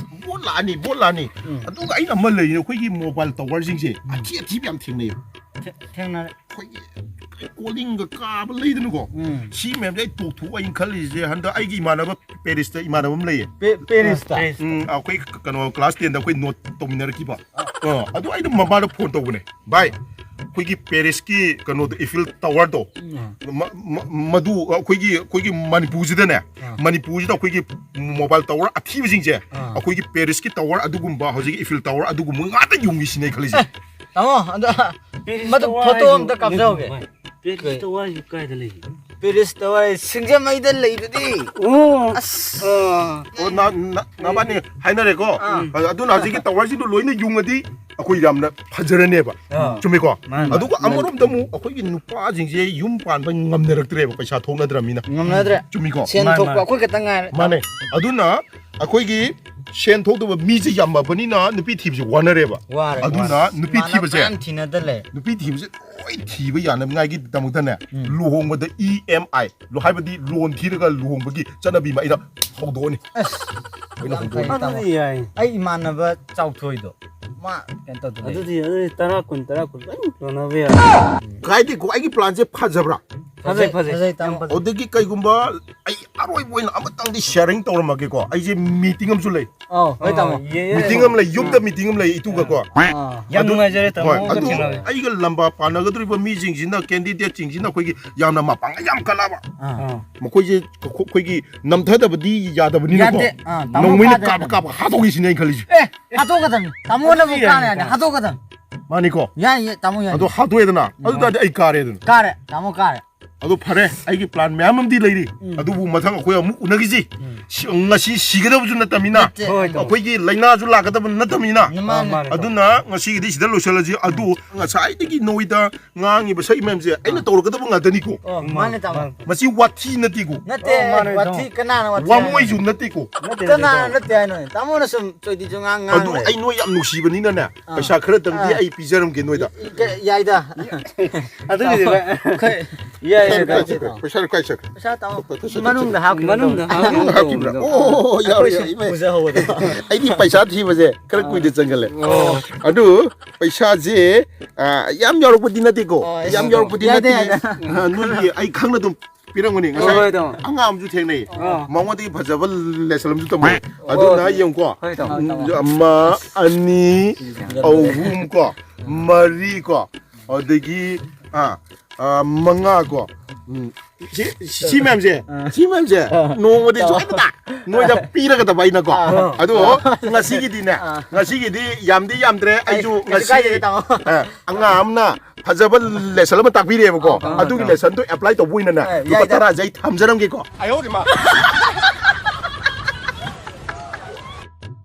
ꯚꯣꯠ ꯂꯥꯛꯑꯅꯤ, ꯚꯣꯠ ꯂꯥꯛꯑꯅꯤ꯫ ꯎꯝ꯫ ꯑꯗꯨꯒ ꯑꯩꯅ ꯑꯃ ꯂꯩꯔꯤꯅꯦ, ꯑꯩꯈꯣꯏꯒꯤ mobile towerꯁꯤꯡꯁꯦ ꯎꯝ꯫ ꯑꯊꯤ ꯑꯊꯤꯕ ꯌꯥꯝ ꯊꯦꯡꯅꯩꯕ꯫ ꯊꯦ-, ꯊꯦꯡꯅꯔꯦ꯫ ꯑꯩꯈꯣꯏꯒꯤ ꯀꯣꯂꯤꯡꯒ ꯀꯥꯕ ꯂꯩꯗꯅꯀꯣ꯫ ꯎꯝ꯫ ꯁꯤ ꯃꯌꯥꯝꯁꯦ ꯑꯩ ꯇꯣꯛꯊꯣꯛꯑꯣ ꯑꯩꯅ ꯈꯜꯂꯤꯁꯦ, ꯍꯟꯗꯛ ꯑꯩꯒꯤ ꯏꯃꯥꯟꯅꯕ Parisꯇ ꯏꯃꯥꯟꯅꯕ ꯑꯃ ꯂꯩꯌꯦ꯫ ꯄꯦ-, Parisꯇ? ꯎꯝ, ꯑꯩꯈꯣꯏ ꯀꯩꯅꯣ class tenꯗ ꯑꯩꯈꯣꯏ note ꯇꯧꯃꯤꯟꯅꯔꯛꯈꯤꯕ꯫ ꯑꯥ꯫ ꯑꯥ, ꯑꯗꯨ ꯑꯩꯅ ꯃꯃꯥꯗ phone ꯇꯧꯕꯅꯦ, "ꯚꯥꯏ, ꯑꯩꯈꯣꯏꯒꯤ Parisꯀꯤ ꯀꯩꯅꯣꯗꯣ, Eiffel Towerꯗꯣ, ꯎꯝ꯫ ꯃ-, ꯃ-, ꯃꯗꯨ ꯑꯩꯈꯣꯏꯒꯤ, ꯑꯩꯈꯣꯏꯒꯤ ꯃꯅꯤꯄꯨꯔꯁꯤꯗꯅꯦ, ꯑꯥ꯫ ꯃꯅꯤꯄꯨꯔꯁꯤꯗ ꯑꯩꯈꯣꯏꯒꯤ mobile tower ꯑꯊꯤꯕꯁꯤꯡꯁꯦ, ꯑꯥ꯫ ꯑꯩꯈꯣꯏꯒꯤ Parisꯀꯤ tower ꯑꯗꯨꯒꯨꯝꯕ, ꯍꯧꯖꯤꯛꯀꯤ Eiffel Tower ꯑꯗꯨꯒꯨꯝꯕ ꯉꯥꯛꯇ ꯌꯨꯡꯉꯤ ꯁꯤꯅꯦ ꯑꯩ ꯈꯜꯂꯤꯁꯦ꯫" ꯑꯦ, ꯇꯥꯃꯣ, ꯑꯗꯣ Paris ꯃꯗꯨ tower photo ꯍꯥꯏꯁꯦ ꯑꯝꯇ ꯀꯥꯞꯆꯍꯧꯒꯦ꯫ ꯃꯣꯏ Paris tower ꯍꯥꯏꯁꯦ ꯀꯥꯏꯗ ꯂꯩꯒꯦ? Paris tower ꯁꯤꯡꯖꯃꯩꯗ ꯂꯩꯗꯨꯗꯤ꯫ ꯑꯣ꯫ ꯑꯁ꯫ ꯑꯥ꯫ ꯑꯣ, ꯅ-, ꯅ-, ꯅꯕꯥꯅꯤ ꯍꯥꯏꯅꯔꯦꯀꯣ? ꯑꯥ꯫ ꯑꯗꯨꯅ ꯍꯧꯖꯤꯛꯀꯤ towerꯁꯤꯡꯗꯣ ꯂꯣꯏꯅ ꯌꯨꯡꯉꯗꯤ ꯑꯩꯈꯣꯏ ꯌꯥꯝꯅ ꯐꯖꯔꯅꯦꯕ꯫ ꯑꯥ꯫ ꯆꯨꯝꯃꯤꯀꯣ? ꯃꯥꯅꯤ, ꯃꯥꯅꯤ꯫ ꯑꯗꯨꯒ ꯑꯃꯔꯣꯝꯗ ꯑꯃꯨꯛ ꯑꯩꯈꯣꯏꯒꯤ ꯅꯨꯄꯥꯁꯤꯡꯁꯦ ꯌꯨꯝ ꯄꯥꯟꯕ ꯉꯝꯅꯔꯛꯇ꯭ꯔꯦꯕ, ꯄꯩꯁꯥ ꯊꯣꯛꯅꯗ꯭ꯔꯕꯅꯤꯅ꯫ ꯉꯝꯅꯗ꯭ꯔꯦ꯫ ꯆꯨꯝꯃꯤꯀꯣ? ꯁꯦꯟ ꯃꯥꯅꯤ, ꯊꯣꯛꯄ ꯃꯥꯅꯤ꯫ ꯑꯩꯈꯣꯏ ꯈꯛꯇ ꯉꯥꯏꯔꯦ꯫ ꯃꯥꯅꯦ꯫ ꯑꯗꯨꯅ ꯑꯩꯈꯣꯏꯒꯤ ꯁꯦꯟ ꯊꯣꯛꯇꯕ ꯃꯤꯁꯦ ꯌꯥꯝꯃꯕꯅꯤꯅ ꯅꯨꯄꯤ ꯊꯤꯕꯁꯦ ꯋꯥꯅꯔꯦꯕ꯫ ꯋꯥꯔꯦ, ꯑꯗꯨꯅ ꯋꯥꯔꯦ꯫ ꯅꯨꯄꯤ ꯏꯃꯥꯟꯅꯕ ꯊꯤꯕꯁꯦ, ꯃꯌꯥꯝ ꯊꯤꯅꯗ ꯂꯩ꯫ ꯅꯨꯄꯤ ꯊꯤꯕꯁꯦ ꯂꯣꯏ ꯊꯤꯕ ꯌꯥꯅꯉꯥꯏꯒꯤꯗꯃꯛꯇꯅꯦ, ꯎꯝ꯫ ꯂꯨꯍꯣꯡꯕꯗ E M I, ꯂꯨ-, ꯍꯥꯏꯕꯗꯤ loan ꯊꯤꯔꯒ ꯂꯨꯍꯣꯡꯕꯒꯤ ꯆꯠꯅꯕꯤ ꯑꯃ ꯑꯩꯅ ꯍꯧꯗꯣꯛꯑꯅꯤ꯫ ꯑꯁ, ꯑꯩꯅ ꯌꯥꯝ ꯍꯧꯗꯣꯛꯑꯅꯤ꯫ ꯐꯩ, ꯇꯥꯃꯣ꯫ ꯑꯗꯨꯗꯤ ꯌꯥꯏ꯫ ꯑꯩ ꯏꯃꯥꯟꯅꯕ ꯆꯥꯎꯊꯣꯏꯗꯣ, ꯃꯥ ꯀꯩꯅꯣ ꯇꯧꯗ ꯂꯩ꯫ ꯑꯗꯨꯗꯤ, ꯑꯗꯨꯗꯤ ꯇꯔꯥ, ꯀꯨꯟ, ꯇꯔꯥ, ꯀꯨꯟ ꯂꯣꯏ ꯌꯣꯟꯅꯕ ꯌꯥꯔꯦ꯫ ꯀꯥꯏꯗꯦꯀꯣ, ꯑꯩꯒꯤ planꯁꯦ ꯐꯖꯕ꯭ꯔꯥ? ꯐꯖꯩ, ꯐꯖꯩ꯫ ꯐꯖꯩ, ꯇꯥꯃꯣ, ꯐꯖꯩ꯫ ꯑꯗꯨꯗꯒꯤ ꯀꯩꯒꯨꯝꯕ ꯑꯩ ꯑꯔꯣꯏꯕ ꯑꯣꯏꯅ ꯑꯃꯇꯪꯗꯤ sharing ꯇꯧꯔꯝꯃꯒꯦꯀꯣ꯫ ꯑꯩꯁꯦ meeting ꯑꯃꯁꯨ ꯂꯩ꯫ ꯑꯧ, ꯍꯣꯏ, ꯇꯥꯃꯣ꯫ ꯑꯥ, ꯌꯦ, ꯌꯦ, meeting ꯑꯃ ꯂꯩ, ꯌꯨꯝꯗ meeting ꯑꯃ ꯂꯩ, ꯏꯇꯨꯒꯀꯣ꯫ ꯑꯥ꯫ ꯌꯥꯝ ꯑꯗꯨ, ꯅꯨꯡꯉꯥꯏꯖꯔꯦ, ꯇꯥꯃꯣ, ꯍꯣꯏ, ꯑꯃꯨꯛꯀ ꯑꯗꯨ ꯊꯦꯡꯅꯔꯦ꯫ ꯑꯩꯒ ꯂꯝꯕꯥ ꯄꯥꯅꯒꯗꯧꯔꯤꯕ ꯃꯤꯁꯤꯡꯁꯤꯅ, candidateꯁꯤꯡꯁꯤꯅ ꯑꯩꯈꯣꯏꯒꯤ ꯌꯥꯝꯅ ꯃꯄꯥꯡꯒꯜ ꯌꯥꯝ ꯀꯜꯂꯕ꯫ ꯑꯥ꯫ ꯃꯈꯣꯏꯁꯦ ꯑꯩꯈꯣꯏꯒꯤ ꯅꯝꯊꯗꯕꯗꯤ ꯌꯥꯗꯕꯅꯤꯅꯀꯣ꯫ ꯌꯥꯗꯦ꯫ ꯑꯥ, ꯇꯥꯃꯣ ꯅꯣꯡꯃꯩꯅ ꯀꯥꯗꯦ꯫ ꯀꯥꯞꯄ ꯀꯥꯞꯄ ꯍꯥꯠꯇꯣꯛꯈꯤꯁꯤꯅꯦ ꯑꯩꯅ ꯈꯜꯂꯤꯁꯦ꯫ ꯑꯦ, ꯍꯥꯠꯇꯣꯛꯀꯗꯕꯅꯤ꯫ ꯇꯥꯃꯣꯅꯕꯨ ꯑꯗꯨꯗꯤ ꯀꯥꯅ ꯌꯥꯏ, ꯌꯥꯗꯦ, ꯀꯥꯏ? ꯍꯥꯠꯇꯣꯛꯀꯗꯕꯅꯤ꯫ ꯃꯥꯅꯤꯀꯣ? ꯌꯥꯏ, ꯌꯥꯏ, ꯇꯥꯃꯣ, ꯌꯥꯏ꯫ ꯑꯗꯣ ꯍꯥꯠꯇꯣꯛꯑꯦꯗꯅ, ꯎꯝ꯫ ꯑꯗꯨ ꯇꯥꯔꯗꯤ ꯑꯩ ꯀꯥꯔꯦꯗꯅ꯫ ꯀꯥꯔꯦ, ꯇꯥꯃꯣ ꯀꯥꯔꯦ꯫ ꯑꯗꯣ ꯐꯔꯦ, ꯑꯩꯒꯤ plan ꯃꯌꯥꯝ ꯑꯃꯗꯤ ꯂꯩꯔꯤ꯫ ꯎꯝ꯫ ꯑꯗꯨꯕꯨ ꯃꯊꯪ ꯑꯩꯈꯣꯏ ꯑꯃꯨꯛ ꯎꯅꯈꯤꯁꯤ꯫ ꯎꯝ꯫ ꯁꯤ-, ꯉꯁꯤ ꯁꯤꯒꯗꯕꯁꯨ ꯅꯠꯇꯕꯅꯤꯅ, ꯅꯠꯇꯦ꯫ ꯍꯣꯏ, ꯇꯥꯃꯣ꯫ ꯑꯩꯈꯣꯏꯒꯤ ꯂꯥꯏꯅꯥꯁꯨ ꯂꯥꯛꯀꯗꯕ ꯅꯠꯇꯕꯅꯤꯅ꯫ ꯃꯥꯅꯦ꯫ ꯃꯥꯅꯦ, ꯇꯥꯃꯣ꯫ ꯑꯗꯨꯅ ꯉꯁꯤꯒꯤꯗꯤ ꯁꯤꯗ ꯂꯣꯏꯁꯤꯜꯂꯁꯤ꯫ ꯑꯗꯨ ꯉꯁꯥꯏꯗꯒꯤ ꯅꯣꯏꯗ ꯉꯥꯡꯉꯤꯕ ꯁꯛꯏ ꯃꯌꯥꯝꯁꯦ ꯑꯩꯅ ꯑꯥ꯫ ꯇꯧꯔꯒꯗꯕ ꯉꯥꯛꯇꯅꯤꯀꯣ꯫ ꯑꯣ, ꯃꯥꯅꯦ, ꯇꯥꯃꯣ꯫ ꯃꯥꯅꯦ꯫ ꯃꯁꯤ ꯋꯥꯊꯤ ꯅꯠꯇꯦꯀꯣ꯫ ꯅꯠꯇꯦ, ꯑꯣ, ꯃꯥꯅꯦ, ꯋꯥꯊꯤ ꯇꯥꯃꯣ꯫ ꯀꯅꯥꯅ ꯋꯥꯊꯤ ꯋꯥꯃꯣꯏꯁꯨ ꯍꯥꯏꯅꯣ? ꯅꯠꯇꯦꯀꯣ꯫ ꯅꯠꯇꯦ, ꯀꯅꯥꯅ ꯇꯥꯃꯣ꯫ ꯅꯠꯇꯦ ꯍꯥꯏꯅꯣ? ꯇꯥꯃꯣꯅ ꯁꯨꯝ ꯆꯣꯏꯗꯤ ꯆꯣꯏꯉꯥꯡ ꯉꯥꯡ ꯑꯗꯨ ꯂꯩ꯫ ꯑꯩ ꯅꯣꯏ ꯌꯥꯝ ꯅꯨꯡꯁꯤꯕꯅꯤꯅꯅꯦ, ꯑꯥ꯫ ꯄꯩꯁꯥ ꯈꯔꯇꯪꯗꯤ ꯑꯥ꯫ ꯑꯩ ꯄꯤꯖꯔꯝꯒꯦ ꯅꯣꯏꯗ꯫ ꯏ-, ꯏ-, ꯌꯥꯏꯗ꯫ ꯑꯗꯨꯒꯤꯗꯤ ꯚꯥꯏ, ꯈꯔ ꯌꯥꯏ, ꯌꯥꯏ, ꯄꯩꯁꯥ ꯇꯥꯃꯣ꯫ ꯀꯥꯏ ꯆꯠꯈ꯭ꯔꯦ? ꯄꯩꯁꯥ ꯀꯥꯏ ꯆꯠꯈ꯭ꯔꯦ? ꯄꯩꯁꯥ ꯇꯥꯃꯣ꯫ ꯄꯩꯁꯥ ꯃꯅꯨꯡꯗ ꯍꯥꯞꯈꯤꯕ ꯃꯅꯨꯡꯗ ꯇꯥꯃꯣ꯫ ꯍꯥꯞꯈꯤꯕ ꯃꯅꯨꯡꯗ ꯇꯥꯃꯣ꯫ ꯍꯥꯞꯈꯤꯕ꯭ꯔꯥ? ꯑꯣ, ꯌꯥꯎꯔꯦ, ꯑꯩꯈꯣꯏꯁꯨ ꯌꯥꯎꯔꯦ, ꯏꯃꯥꯏ꯫ ꯄꯨꯖꯍꯧꯕꯗꯣ꯫ ꯑꯩꯗꯤ ꯄꯩꯁꯥ ꯊꯤꯕꯁꯦ ꯈꯔ ꯀꯨꯏꯅ ꯆꯪꯒꯜꯂꯦ꯫ ꯑꯣ꯫ ꯑꯗꯨ ꯄꯩꯁꯥꯁꯦ, ꯑ, ꯌꯥꯝ ꯌꯥꯎꯔꯛꯄꯗꯤ ꯅꯠꯇꯦꯀꯣ꯫ ꯑꯣ, ꯌꯥꯝ ꯌꯥꯎꯔꯛꯄꯗꯤ ꯌꯥꯏꯗ, ꯅꯠꯇꯦ꯫ ꯌꯥꯏꯗ꯫ ꯑ, ꯅꯣꯏꯒꯤ ꯑꯩ ꯈꯪꯅ ꯑꯗꯨꯝ ꯄꯤꯔꯝꯒꯅꯤ꯫ ꯍꯣꯏ, ꯉꯁꯥꯏ ꯍꯣꯏ, ꯇꯥꯃꯣ꯫ ꯑꯉꯥꯡ ꯑꯃꯁꯨ ꯊꯦꯡꯅꯩ꯫ ꯑꯥ꯫ ꯃꯉꯣꯟꯗꯒꯤ ꯐꯖꯕ lesson ꯑꯃꯁꯨ ꯇꯝꯃꯣ꯫ ꯑꯣ꯫ ꯑꯗꯨꯅ ꯌꯦꯡꯉꯨꯀꯣ꯫ ꯍꯣꯏ, ꯇꯥꯃꯣ꯫ ꯎꯝ, ꯑꯃ, ꯑꯅꯤ, ꯑꯍꯨꯝ ꯀꯣ, ꯃꯔꯤ ꯀꯣ, ꯑꯗꯒꯤ, ꯑꯥ, ꯑꯥ, ꯃꯉꯥ ꯀꯣ꯫ ꯎꯝ꯫ ꯁꯤ, ꯁꯤ ꯃꯌꯥꯝꯁꯦ, ꯑꯥ꯫ ꯁꯤ ꯃꯌꯥꯝꯁꯦ ꯑꯥ꯫ ꯅꯣꯡꯃꯗꯤ ꯇꯥꯃꯣ꯫ ꯁꯣꯏꯗꯅ ꯅꯣꯏꯗ ꯄꯤꯔꯒꯗꯕ ꯑꯩꯅꯀꯣ꯫ ꯑꯥ꯫ ꯑꯗꯣ ꯉꯁꯤꯒꯤꯗꯤꯅꯦ, ꯑꯥ꯫ ꯉꯁꯤꯒꯤꯗꯤ ꯌꯥꯝꯗꯤ ꯌꯥꯝꯗ꯭ꯔꯦ꯫ ꯑꯩ ꯑꯩꯁꯨ ꯀꯩꯁꯨ ꯉꯁꯤ, ꯀꯥꯏꯗꯦꯗ, ꯇꯥꯃꯣ꯫ ꯑꯥ, ꯑꯉꯥꯡ ꯑꯃꯅ ꯐꯖꯕ lesson ꯑꯃ ꯇꯥꯛꯄꯤꯔꯛꯑꯦꯕꯀꯣ꯫ ꯑꯥ, ꯑꯥ, ꯑꯗꯨꯒꯤ ꯑꯥ꯫ Lessonꯗꯣ apply ꯇꯧꯕ ꯑꯣꯏꯅꯅꯦ, ꯑꯦ, ꯂꯨꯄꯥ ꯌꯥꯏꯗ꯫ ꯇꯔꯥꯁꯦ ꯑꯩ ꯊꯝꯖꯔꯝꯒꯦꯀꯣ꯫ ꯑꯌꯣ ꯃꯥ꯫